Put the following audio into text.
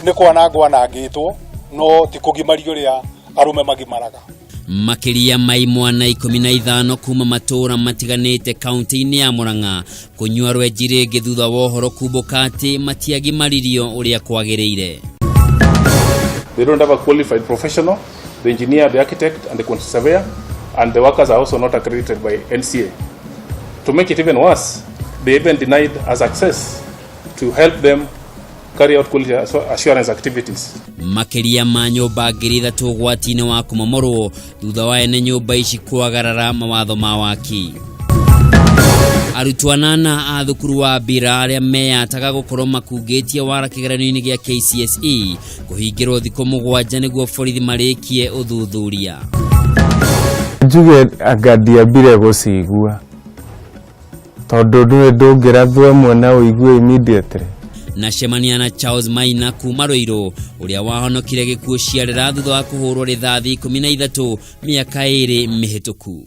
Nĩ kwanangwo anangĩtwo, no ti kũgimario ũrĩa arũme magimaraga. Makĩria ma imwana 15 kuma matũũra matiganĩte kaunti-inĩ ya Murang'a kũnyua rwenji rĩngĩ thutha wa ũhoro kumbũka atĩ matiagimaririo ũrĩa kwagĩrĩire. They don't have a qualified professional, the engineer, the architect, and the quantity surveyor, and the workers are also not accredited by NCA. To make it even worse, they even denied us access to help them carry out quality assurance activities. Makĩria ma nyũmba 3000 ũgwati-inĩ wa kũmomorwo thutha wa ene nyũmba ici kwagarara mawatho ma waki. Arutwo anana a thukuru wa Bira arĩa meyataga gũkorwo makungĩtie wara kĩgeranio-inĩ gĩa KCSE kũhingĩrwo thikũ 7 nĩguo borithi marĩkie ũthuthuria. Njuge anga ndiambire gũcigua tondũ ndũrĩ ndũngĩrathwo ĩmwe na ũigue immediately. Na cemania na Charles Maina kuma Ruiru ũrĩa wahonokire gĩkuũ ciarĩra thutha wa kũhũrwo rithathi 13 mĩaka 2 mĩhĩtũku.